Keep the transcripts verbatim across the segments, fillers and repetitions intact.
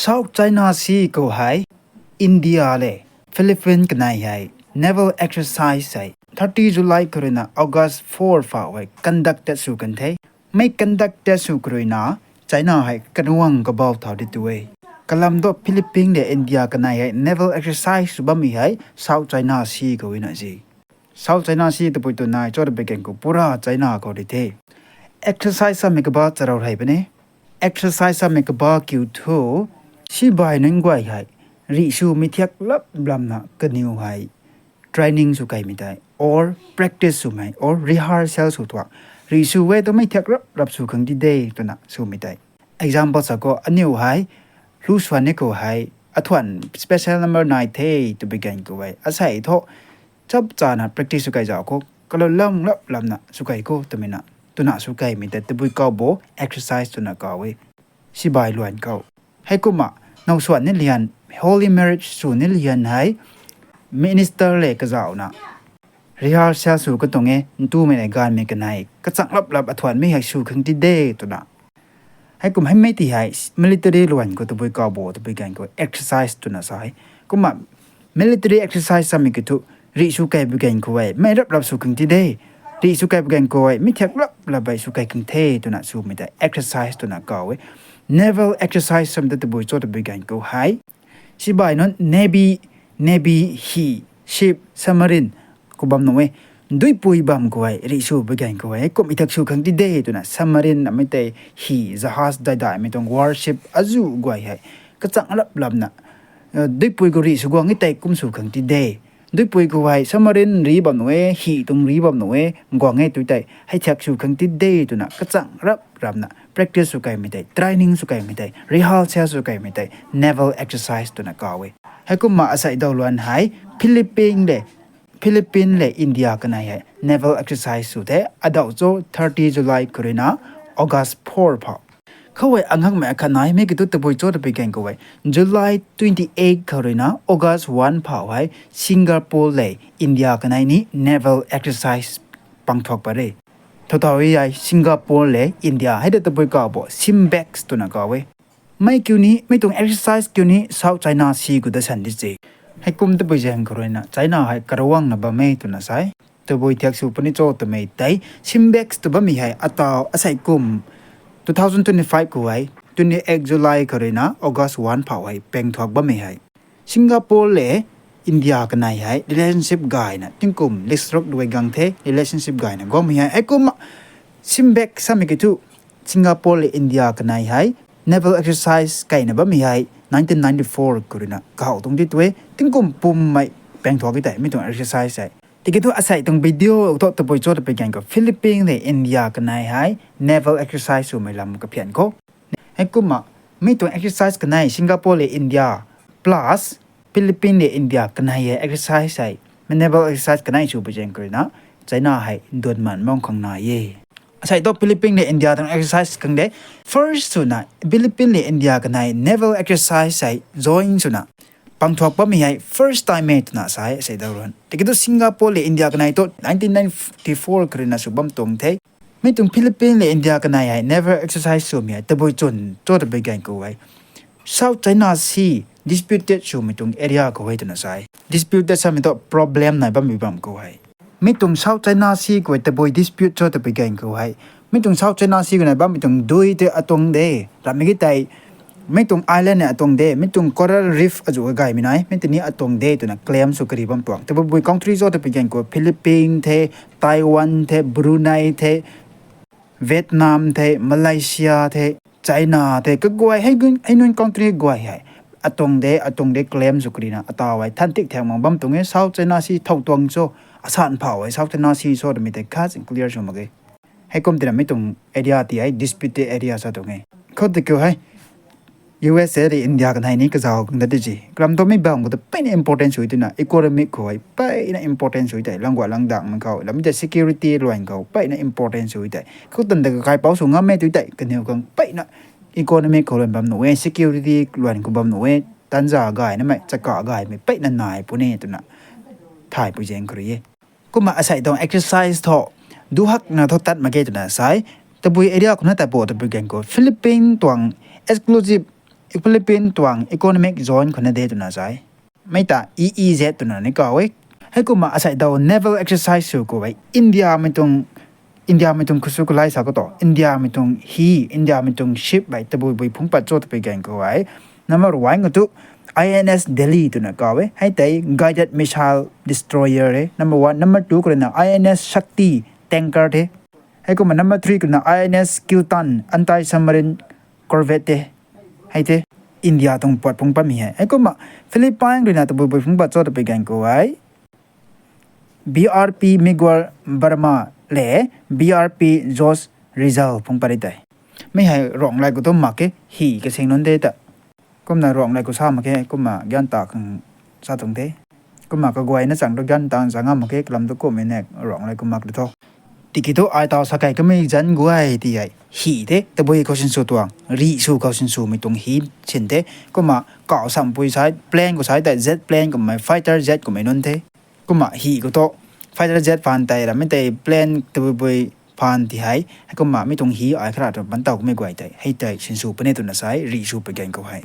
South China Sea khou hei India le Philippine kanei hei naval exercise hei thirty July khou ruina August four phou hei conduct tat sw kan the. Mi conduct tat sw khou ruina China hei kanuang kabau thau di tu e. Kalam thu Philippine le India kanei hei naval exercise sw bammei hei South China Sea khou na se. South China Sea tabui tw nai cho ta pui gan khou pura China khou di the. Exercise samei kaba charou hei puni. Exercise samei kaba kiu thu, sibai nunc guay hei rih sw mi thiak lap lamna kaniw hei training sw kaimei tei, or practice swmei, or rehearsal sw tuang. Rih sw e twmei thiak rap rap sw khang di de twna swmei tei. Example sa khou, aniw hei lu swan ni khou hei athuan special number nai the twpui gan khou hei asei thu chap chana practice sw kai zau khou, kalou lam lap lamna sw kai khou twmei na, twna sw kaimei tei tabui kau bo exercise twna kau e. Sibai luan khou. Heikumna, now swan ni lian, holy marriage sw ni lian hei minister le kazauna rehearsal sw katuang e, ntumei le ganvmei kanei kachang lap lap athuanmei hei sw khang di de twna. Heikum heimei ti hei military luan khou tabui kau bo twpui gan khou exercise twna sa e. Kumna military exercise samei kiu thu, rih sw kai pui gan khou hei mei rap rap sw khang di de. Rih sw kai pui gan khou hei mi thiak lap lap hei sw kai khang the twna swmei tei exercise twna kau e. Naval exercise samei ta tabui cho twpui gan khou hei sibai nunc navy, navy hi, ship, submarine khou bam nuh e. Duipui bam khou hei rih sw pui gan khou hei kum i thak sw khang di de twna submarine amei tei hi, jahaz daidaimei tuang warship azu guay hei kachang lap lamna duipui khou rih sw guang e tei kum sw khang di de. Duipui khou hei submarine rih bam nuh e, hi tuang rih bam nuh e, guang e tu tei hei thiak sw khang di de twna kachang rap ramna practice sw kaimei tei, training sw kaimei tei, rehearsal sw kaimei tei naval exercise twna kau e. Heikumna asei daw luan hei Philippine le Philippine le India kanei hei naval exercise sw the, adau cho thirty July khou ruina August four phou. Khou hei anghakmei akhat nai, mi kiu thu tabui cho twpui gan khou hei July twenty eight khou ruina August one phou hei Singapore le India kanei ni naval exercise pangthuak pat re. Thow thow hei Singapore le India hei ta tabui kau bo SIMBEX twna kau e. Mei kiu ni, mi tuang exercise kiu ni South China Sea khou ta san di se. Heikum tabui zaeng khou ruina China hei karuangna bam e twna sa e. Tabui thiak sw puni cho twmei tei SIMBEX tw bammei hei atau asei kum two thousand twenty-five khou hei twenty-eight July khou ruina August one phou hei pengthuak bammei hei Singapore le India kanei hei relationship gayna tingkum leaselock duai gang the, relationship gayna guangmei hei. Heikumna SIMBEX samei kiu thu Singapore le India kanei hei naval exercise kaina bammei hei nineteen ninety-four khou ruina kahaw tuang di tu e, tingkum pummei pengthuak e tei mi tuang exercise hei. Tiki thu asei tuang video thu tabui cho twpui gan khou Philippine le India kanei hei naval exercise swmei lam kaphian khou. Heikumna mi tuang exercise kanei Singapore le India plus Philippine le India kanei hei exercise hei, naval exercise kanei sw pui zaeng khou ruina China hei ndun man mang khang nai e. Asei thu Philippine le India tuang exercise khang de. First swna Philippine le India kanei naval exercise hei join swna pangthuak bammei hei first time e twna sa e asei daw luan. Tiki thu Singapore le India kanei thu nineteen ninety-four khou ruina sw bam tuang the. Mi tuang Philippine le India kanei hei naval exercise swmei hei tabui chwn cho twpui gan khou hei South China Sea disputed swmei tuang area khou hei twna sa e. Disputed samei thu problem nai bammei bam khou hei. Mi tuang South China Sea khou hei tabui dispute cho twpui gan khou hei, mi tuang South China Sea khou nai bammei tuang dui tei atuang de, ramei ki tei mi tuang island e atuang de, mi tuang coral reef azu kagaymei nai, mi tei ni atuang de twna claim sw kari bam tuang. Tabui bui country cho twpui gan khou Philippine the, Taiwan the, Brunei the, Vietnam the, Malaysia the, China the, kaguay hei nunc country guay hei atuang de, atuang de claim sw karina atau hei than tik thak mak bam tuang e. South China Sea thow tuang cho, asan phou hei South China Sea cho twmei tei khat clear sw mak ge. Heikum tina mi tuang area ti hei disputed area sa tuang e. Khou tiki hei U S A le India kanei ni kazauh khang ta di se. Kalam thu mi bam khou ta peyna important sw twna, economic khou hei peyna important sw tei, langguay langdangmei khou, lamei tei security luan khou peyna important sw tei. Khou tan ta kakaipouc sw ngam e tu tei, kaniw khang peyna economic khou luan bam nuh e, security luan khou bam nuh e, tanza gaynamei, chaka gaymei peyna nai puni twna thay pui zaeng khou rui e. Kumna asei tuang exercise thu duhakna thu tat mak ge twna sa e. Tabui area khou na tat bo twpui gan khou Philippine tuang exclusive Philippine tuang economic zone khou na de twna sa e. Mei ta E E Z twna ni kaw e. Heikumna asei daw naval exercise sw khou hei India mei tuang, India mei tuang khusu khou lai sa khou tu India mei tuang hi, India mei tuang ship hei tabui bui phungc pat cho twpui ganv khou hei number one khou tu I N S Delhi twna kaw e. Hei tei guided missile destroyer e. Number one, number two khou ruina I N S Shakti tanker the. Heikumna number three khou ruina I N S Kiltan anti-submarine corvette te. Hei te India tuang puat phungc patmei hei. Heikumna Philippine ruina tabui bui phungc pat cho twpui ganv khou hei B R P Miguel Barma le B R P Jose Rizal phungc pat ri tei. Mei hei Ruanglei khou tu mak khe, hi kasing nunc de ta. Kumna Ruanglei khou sa mak khe, kumna gyan ta khang sa tuang the. Kumna kaguayna chang tu gyan ta sa ngam mak khe, kalam tu kummei ne Ruanglei khou mak di tho. Tiki tu ai taw sa kei kamei zanc guay ti hei hi the, tabui khou sinsw tuang, rih sw khou sinswmei tuang hi sin the. Kumna kaw sampui sai, plane khou sai tei jet plane kummei, fighter jet kummei nunc the. Kumna hi khou tu fighter jet phaan tei ramei tei plane tabui bui phaan ti hei. Heikumna mi tuang hi ai khara tu ban taw kamei guay tei hei tei sinsw puni twna sa e, rih sw pui ganv khou hei.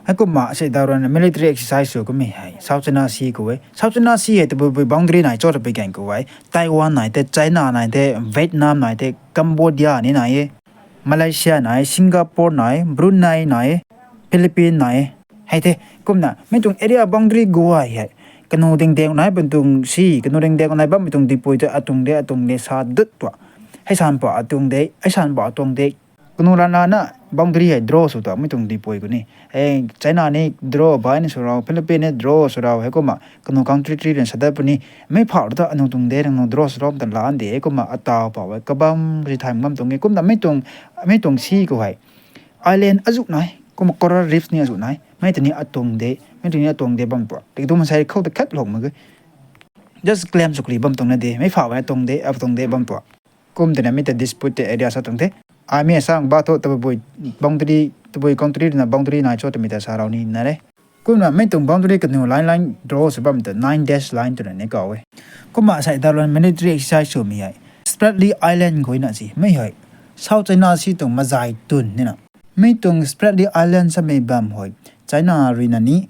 Heikumna asei daw ruina military exercise sw kamei hei South China Sea khou e. South China Sea hei tabui bui boundary nai cho twpui ganv khou hei Taiwan nai the, China nai the, Vietnam nai the, Cambodia ni nai e, Malaysia nai, Singapore nai, Brunei nai, Philippine nai. Hei the, kumna mi tuang area boundary guay hei kanu ding deng nai bam tuang si, kanu ding deng nai bammei tuang dipui tei atuang de, atuang de sa dut tua. Hei san pa atuang de, hei san pa atuang de. Kanu lana na boundary hei draw sw ta mi tuang dipui khou ni. Hei China ni draw bai ni sw rau, Philippine ni draw sw rau, heikumna kanu country three rui sa dat puni. Mei phau ta anu tuang de, nang nu draw sw rau ta lan de, heikumna ataw pau hei kabam ri thay bam tuang e. Kumna mi tuang, mi tuang sea khou hei island azuh nai, kumna coral reefs ni azuh nai. Mei tei ni atuang de, mei tei ni atuang de bam tua. Tiki tu mansei khou ta khat lou mak ge. Just claim sw kri bam tuang na de, mei phau hei atuang de, atuang de bam tua. Kum twna mi ta disputed area sa tuang the. Ai mi asang ba thu tabui boundary, tabui country ruina boundary nai cho twmei ta sa rau ni na re. Kumna mi tuang boundary kanu line line draw sw bam ta nine dash line twna ni kaw e. Kumna asei daw ruina military exercise swmei hei Spratly Island khou na si. Mei hei South China Sea tuang mazai twn nina. Mi tuang Spratly Island samei bam hei China ruina ni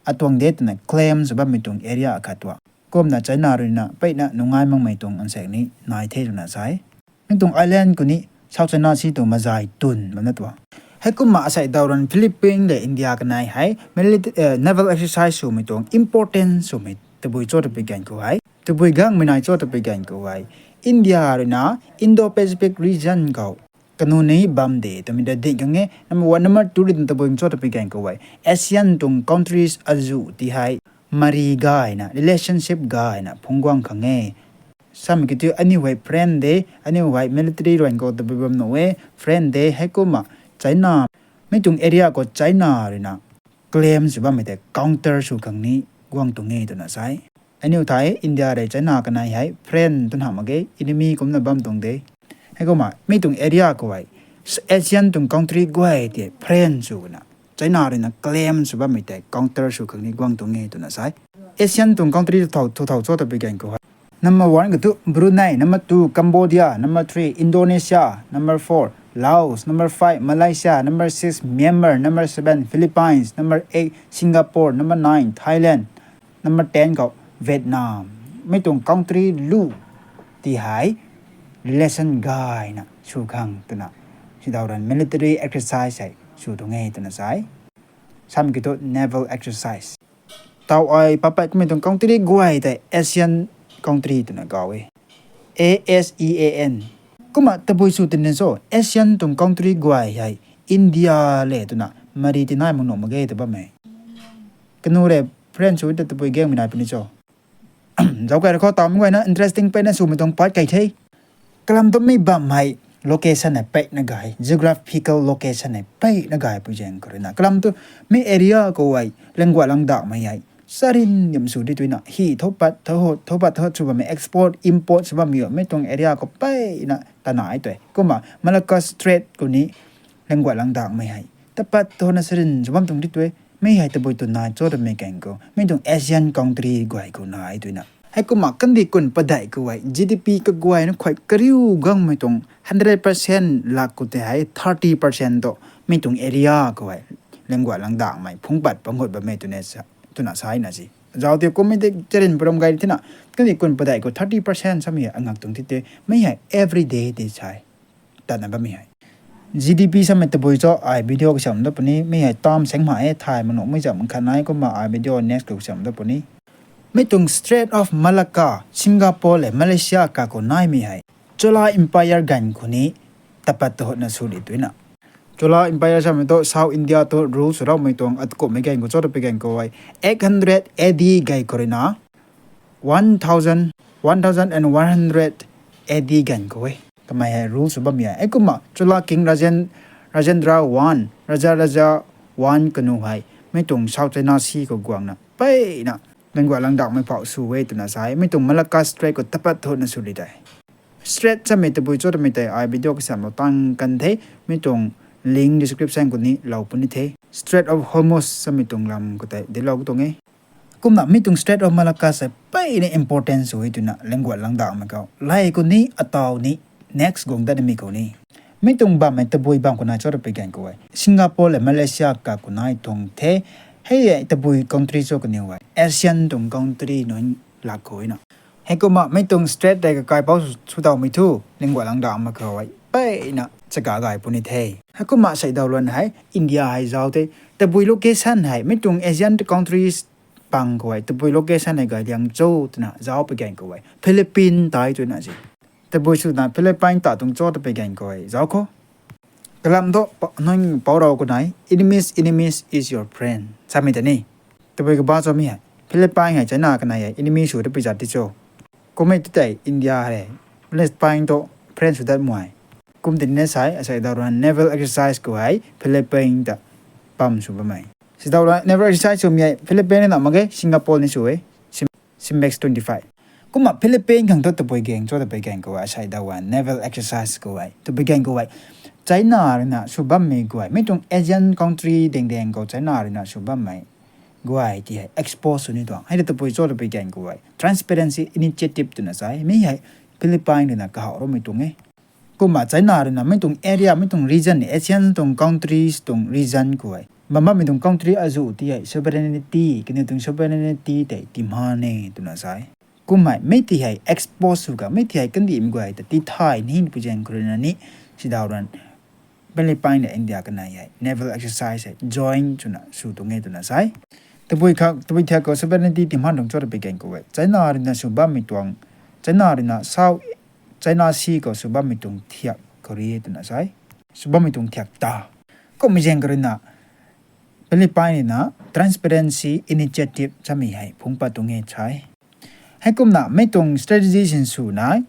atuang de twna claim sw bammei tuang area akhat tua. Kumna China ruina peyna nungai makmei tuang ansaek ni nai the twna sa e. Mi tuang island khou ni South China Sea tuang mazai twn bam na tua. Heikumna asei daw ruina Philippine le India kanei hei milita-, eh, naval exercise swmei tuang important swmei tabui cho twpui ganv khou hei, tabui gangmei nai cho twpui ganv khou hei India ruina Indo-Pacific region khou kanu ni bam de twmei ta ding khang e. Number one, number two rui tabui cho twpui ganv khou hei ASEAN tuang countries azuh ti hei mari gayna, relationship gayna phungc guang khang e. Samei kiu thu aniu hei friend de, aniu hei military ruan khou tabui bam nuh e, friend de, heikumna China, mi tuang area khou China ruina claim sw bammei tei counter sw khang ni guang tuang e twna sa e. Aniu thei India rui China kanei hei friend tw hamh mak ge, enemy kumna bam tuang de. Heikumna mi tuang area khou hei ASEAN tuang country guay tei friend sw na China ruina claim sw bammei tei counter sw khang ni guang tuang e twna sa e. ASEAN tuang country thu thau cho twpui ganv khou hei number one khou tu Brunei, number two Cambodia, number three Indonesia, number four Laos, number five Malaysia, number six Myanmar, number seven Philippines, number eight Singapore, number nine Thailand, number ten khou Vietnam. Mi tuang country lu ti hei relation gayna sw khang twna sidau ruina military exercise hei sw tuang e twna sa e. Samei kiu thu naval exercise. Tau ai papat kummei tuang country guay tei ASEAN country twna kaw e. ASEAN. Kumna tabui sw tini cho, ASEAN tuang country guay hei India le twna mari ti nai mak nuh mak ge tw bammei. Kanu rui friend sw ta tabui gangmei nai puni cho. Zauc kai rui khou tawmei guayna interesting peyna swmei tuang pat kei the. Kalam tu mi bam hei location hei peyna gay, geographical location hei peyna gay pui zaeng khou ruina. Kalam tu mi area khou hei langguat langdakmei hei sarin yam sw di twna hi thoupat thouhot, thoupat thouhot sw bammei, export import sw bammei o, mi tuang area khou peyna ta nai twe. Kumna Malacca Strait khou ni langguat langdakmei hei tapat thona sarin sw bam tuang di twe. Mi hei tabui tu nai cho twmei ganv khou mi tuang ASEAN country guay khou nai twna. Heikumna kandih kun padeih khou hei G D P kaguayna khuay kariu gangmei tuang hundred percent lak khou tei hei thirty percent tu mi tuang area khou hei Langguat langdakmei phungc pat pangut bammei twna sa, twna sa na si. Zauc tei kummei tei charin param gay thena, kandih kun padeih khou thirty percent samei hei angak tuang ti tei, mei hei everyday tei sa e. Tatna bammei hei. G D P samei tabui cho ai video kasam da puni, mei hei tam seng ma e, thay manuh mei zam khat nai kumna ai video next khou kasam da puni. Mei tuang Strait of Malacca, Singapore le Malaysia kakhou naimei hei Chola Empire ganv khou ni tapat ta hutna sw di twna. Chola Empire samei tu South India tu rule sw raumei tuang atkummei ganv khou cho ta pui ganv khou hei eight hundred A D gay khou ruina one thousand, one thousand and one hundred A D ganv khou e. Kamei hei rule sw bammei e. Heikumna Chola King Rajen-, Rajendra one, Rajaraja one kanu hei mei tuang South China Sea khou guangna peyna langguat langdakmei phau sw e twna sa e. Mei tuang Malacca Strait khou tapat thutna sw di tei. Strait samei tabui cho twmei tei ai video kasamlou tang kan the, mei tuang link description khou ni lou puni the. Strait of Hormuz samei tuang lam khou tei dilou tuang e. Kumna mei tuang Strait of Malacca sa peyna important sw e twna langguat langdakmei khou lai khou ni ataw ni next guang dat nimei khou ni. Mei tuang bammei tabui bam khou nai cho ta pui ganv khou e Singapore le Malaysia kakhou nai tuang the. Hei e tabui country cho kaniw e ASEAN tuang country nunc lak khou na. Heikumna mei tuang strait tei kakaipou sw, swdawmei thu langguat langdakmei khou e peyna chaga gay puni the. Heikumna seidaw ruan hei India hei zauc the, tabui location hei mei tuang ASEAN countries pang khou e tabui location hei gay liang cho twna zauc pui ganv khou e Philippine tei twna si. Tabui swna Philippine ta tuang cho ta pui ganv khou e zauc khou. Kalam thu pa-, nunc pou rou khou nai, enemies, enemies is your friend samei ta ni. Tabui kaba cho mi hei Philippine hei China kanei hei enemy sw ta pui zat ti cho. Kummei tu tei India hei Philippine tu friend sw dat mei. Kum tini na sa e, asei daw ruan naval exercise khou hei Philippine ta pam sw bammei. Seidaw ruan naval exercise swmei hei Philippine na mak ge, Singapore ni sw e, Sim-, Simbex twenty-five. Kumna Philippine khang thu tabui gaeng cho ta pui ganv khou asei daw ruan naval exercise khou e, tabui ganv khou e China ruina sw bammei guay, mei tuang ASEAN country deng deng khou China ruina sw bammei guay ti hei expose sw ni tuang. Hei ta tabui cho ta pui ganv khou e Transparency Initiative twna sa e, mi hei Philippine ruina kahaw roumei tuang e. Kumna China ruina mei tuang area, mei tuang region, ASEAN tuang countries tuang region khou e bam bammei tuang country azuh ti hei sovereignty, kaniw tuang sovereignty tei timan e twna sa e. Kumna mei ti hei expose sw ka, mei ti hei kandihmei guay ta ti thay ni pui zaeng khou ruina ni, seidaw ruan Philippine le India kanei hei naval exercise hei join swna sw tuang e twna sa e. Tabui kha, tabui thiak khou sovereignty timan tuang cho ta pui ganv khou e China ruina sw bammei tuang, China ruina South China Sea khou sw bammei tuang thiak khou ri e twna sa e. Sw bammei tuang thiak ta. Kummei zaeng khou ruina Philippine ruina Transparency Initiative samei hei phungc pat tuang e sa e. Heikumna mei tuang strategy sinswna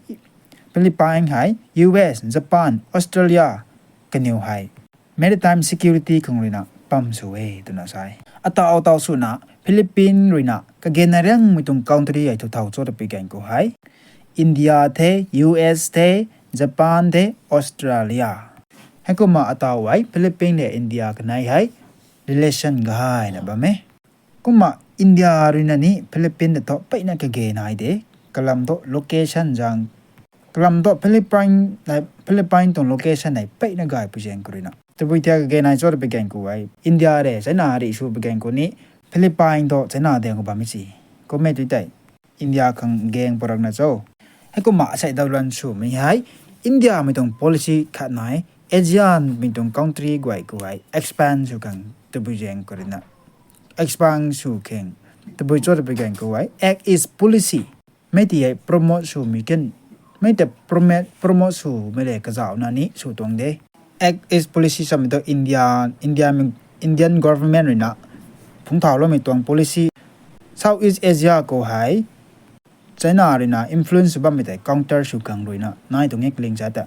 Philippine hei U S, Japan, Australia kaniw hei maritime security khang ruina pam sw e twna sa e. Ataw ataw swna Philippine ruina kagenna riangmei tuang country hei thu thau cho ta pui ganv khou hei India the, U S the, Japan the, Australia. Heikumna ataw hei Philippine le India kanei hei relation gayna bam e. Kumna India ruina ni Philippine ta thu peyna kage nai de. Kalam thu location zaeng, kalam thu Philippine, Philippine tuang location hei peyna gay pui zaeng khou ruina tabui thiak kage nai cho ta pui ganv khou e India rui China rih sw pui ganv khou ni Philippine thu China daeng khou bammei si. Kummei tu tei India khang gaeng parakna cho. Heikumna asei daw ruan swmei hei India mei tuang policy khat nai, ASEAN mei tuang country guay khou hei expand sw khang tabui zaeng khou ruina expand sw khang tabui cho ta pui ganv khou hei Act East Policy mei ti hei promote swmei kan, mei ta promote, promote swmei le kazauhna ni sw tuang de. Act East Policy samei tu India, India mei, Indian government ruina phungc thau loumei tuang policy South East Asia khou hei China ruina influence sw bammei tei counter sw khang ruina nai tuang e kaling cha ta.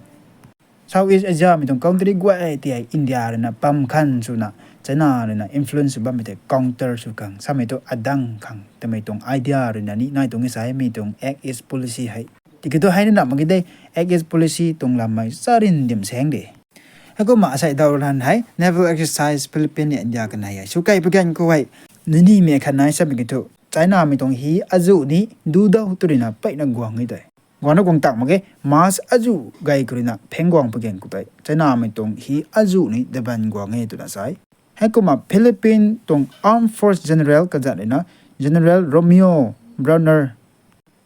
South East Asia mei tuang country guay ti hei India ruina pam khan swna China ruina influence sw bammei tei counter sw khang samei tu adang khang twmei tuang idea ruina ni nai tuang e sa e mei tuang Act East Policy hei. Tiki tu hei ni na mak ge de, Act East Policy tuang lammei charin dim saeng de. Heikumna asei daw ruan hei naval exercise Philippine le India kanei hei sw kei pui ganv khou hei nunimei khat nai samei ki thu China mei tuang hi azuh ni dudaw tu ruina peyna guang e tei. Guangna guang tak mak ge, March azuh gay khou ruina pheng guang pui ganv khou tei China mei tuang hi azuh ni daban guang e twna sa e. Heikumna Philippine tuang Armed Force General kazat ruina General Romeo Brawner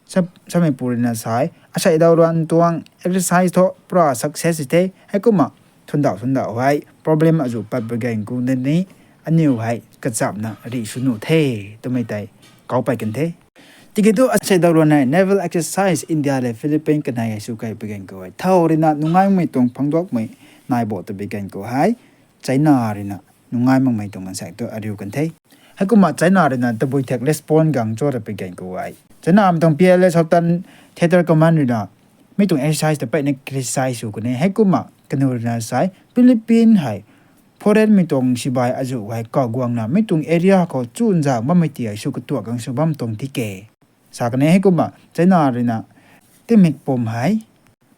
samei pu ruina sa e, asei daw ruan tuang exercise thu pura success the. Heikumna thundauh thundauh hei problem azuh pat pui gan khou ni aniw hei kachamna rih sw nuh the twmei tei kau pey kan the. Tiki thu asei daw ruan hei naval exercise India le Philippine kanei hei sw key pui gan khou hei thow ruina nungaimei tuang phangduakmei nai bo twpui gan khou hei China ruina nungai makmei tuang ganvsaekc thu ariu kan the. Heikumna China ruina tabui thak respond gang cho twpui gan khou hei China mei tuang P L A Southern Theater Command ruina mi tuang exercise ta peyna criticize sw kan e. Heikumna kaniw ruina sa e, Philippine hei foreignmei tuang sibai azuh hei kaw guangna mi tuang area khou chunzang bammei ti hei sw katuak gang sw bam tuang di ke sa kan e. Heikumna China ruina timik pum hei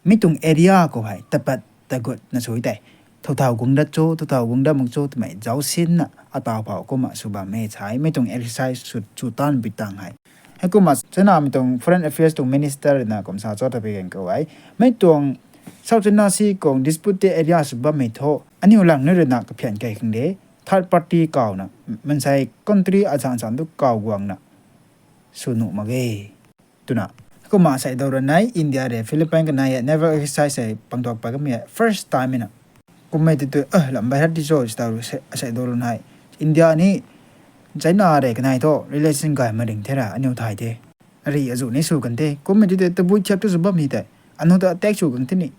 mi tuang area khou hei tapat tagutna sw tei thow thow guang dat cho, thow thow guang dat mak cho twmei zauc sinna ataw phou kumna sw bam e sa e, mi tuang exercise sw tanpui tang hei. Heikumna Chinamei tuang Foreign Affairs tuang Minister ruina kum sa cho twpui gan khou hei, mi tuang South China Sea khou disputed area sw bammei thu aniu lang ni ruina kaphian key khang de, third party kawna mansei country azanc azanc tu kaw guangna sw nuh mak ge twna. Kumna asei daw ruan hei India le Philippine kanei hei naval exercise hei pangduak pat kamei hei first time na. Kummei ti tu lam bai hat di cho asei daw ruan hei, India ni China le kanei thu relation gay ma ring the ra aniu thay the. Ari azuh ni sw kan the. Kummei ti tu tabui thiak tu sw bammei tei anu ta attack sw kan the ni.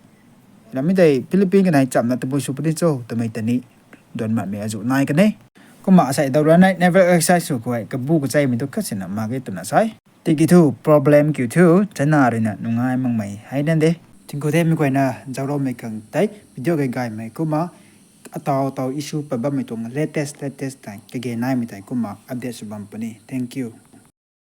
Lamei tei Philippine kanei chamna tabui sw puni cho twmei ta ni duan matmei azuh nai kan e. Kumna asei daw ruan hei naval exercise sw khou hei kabu kacheimei tu khat sina mak ge twna sa e. Tiki thu problem kiu thu China ruina nungai makmei hei nan de. Tingku the mei guayna zaucloumei khang tei video gay gaymei kumna ataw taw issue pat bammei tuang latest latest tei kage naimei tei kumna update sw bam puni. Thank you.